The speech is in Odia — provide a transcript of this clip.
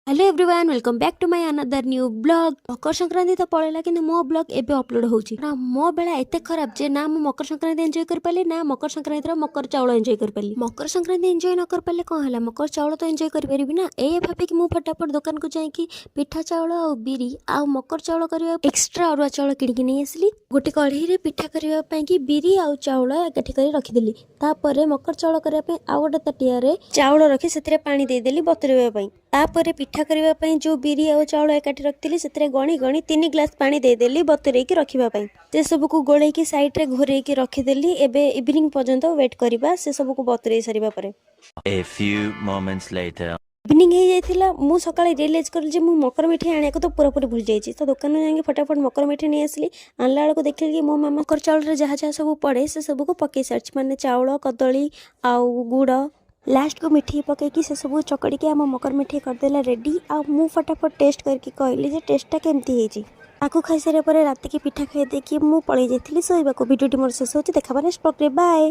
Hello everyone, welcome back to my another new vlog. Makar Sankranti ତ ପଳେଇଲା, କିନ୍ତୁ ମୋ ବ୍ଲଗ୍ ଏବେ ଅପଲୋଡ଼ ହେଉଛି ନା। ମୋ ବେଳା ଏତେ ଖରାପ ଯେ ନା ମୁଁ ମକର ସଂକ୍ରାନ୍ତି ଏନ୍ଜୟ କରିପାରିଲି, ନା ମକର ସଂକ୍ରାନ୍ତିର ମକର ଚାଉଳ ଏନ୍ଜୟ କରିପାରିଲି। ମକର ସଂକ୍ରାନ୍ତି ଏନ୍ଜୟ ନ କରିପାରିଲେ କ'ଣ ହେଲା, ମକର ଚାଉଳ ତ ଏନ୍ଜୟ କରିପାରିବି ନା? ଏଇଆ ଭାବିକି ମୁଁ ଫଟାଫଟ ଦୋକାନକୁ ଯାଇକି ପିଠା ଚାଉଳ ଆଉ ବିରି ଆଉ ମକର ଚାଉଳ କରିବା ଏକ୍ସଟ୍ରା ଅରୁଆ ଚାଉଳ କିଣିକି ନେଇ ଆସିଲି। ଗୋଟେ କଢ଼େଇରେ ପିଠା କରିବା ପାଇଁକି ବିରି ଆଉ ଚାଉଳ ଏକାଠି କରି ରଖିଦେଲି। ତାପରେ ମକର ଚାଉଳ କରିବା ପାଇଁ ଆଉ ଗୋଟେ ତାଟିଆରେ ଚାଉଳ ରଖି ସେଥିରେ ପାଣି ଦେଇଦେଲି ବତୁରେଇବା ପାଇଁ। ତାପରେ ପିଠା କରିବା ପାଇଁ ଯେଉଁ ବିରି ଆଉ ଚାଉଳ ଏକାଠି ରଖିଥିଲି, ସେଥିରେ ଗଣି ଗଣି 3 ଗ୍ଲାସ୍ ପାଣି ଦେଇଦେଲି ବତୁରେଇକି ରଖିବା ପାଇଁ। ସେ ସବୁକୁ ଗୋଳେଇକି ସାଇଡ଼ରେ ଘୋରେଇକି ରଖିଦେଲି। ଏବେ ଇଭିନିଂ ପର୍ଯ୍ୟନ୍ତ ୱେଟ୍ କରିବା ସେ ସବୁକୁ ବତୁରେଇ ସାରିବା ପରେ। A few moments later. Evening ହେଇଯାଇଥିଲା। ମୁଁ ସକାଳେ ରିଏଲାଇଜ୍ କଲି ଯେ ମୁଁ ମକର ମିଠେଇ ଆଣିବାକୁ ତ ପୁରାପୁରି ଭୁଲି ଯାଇଛି। ତ ଦୋକାନରୁ ଯାଇକି ଫଟାଫଟ ମକର ମିଠେଇ ନେଇ ଆସିଲି। ଆଣିଲା ବେଳକୁ ଦେଖିଲି କି ମୋ ମାମା ମକର ଚାଉଳରେ ଯାହା ଯାହା ସବୁ ପଡ଼େ, ସେ ସବୁକୁ ପକେଇ ସାରିଛି, ମାନେ ଚାଉଳ, କଦଳୀ ଆଉ ଗୁଡ଼। ଲାଷ୍ଟକୁ ମିଠେଇ ପକେଇକି ସେସବୁ ଚକଡ଼ିକି ଆମ ମକର ମିଠେଇ କରିଦେଲା ରେଡ଼ି। ଆଉ ମୁଁ ଫଟାଫଟ ଟେଷ୍ଟ କରିକି କହିଲି ଯେ ଟେଷ୍ଟଟା କେମିତି ହେଇଛି। ତାକୁ ଖାଇସାରିବା ପରେ ରାତିକି ପିଠା ଖାଇ ଦେଇକି ମୁଁ ପଳେଇ ଯାଇଥିଲି ଶୋଇବାକୁ। ଭିଡ଼ିଓଟି ମୋର ଶେଷ ହେଉଛି। ଦେଖା ନେକ୍ସଟ ବ୍ଲଗ୍ରେ। ବାଏ।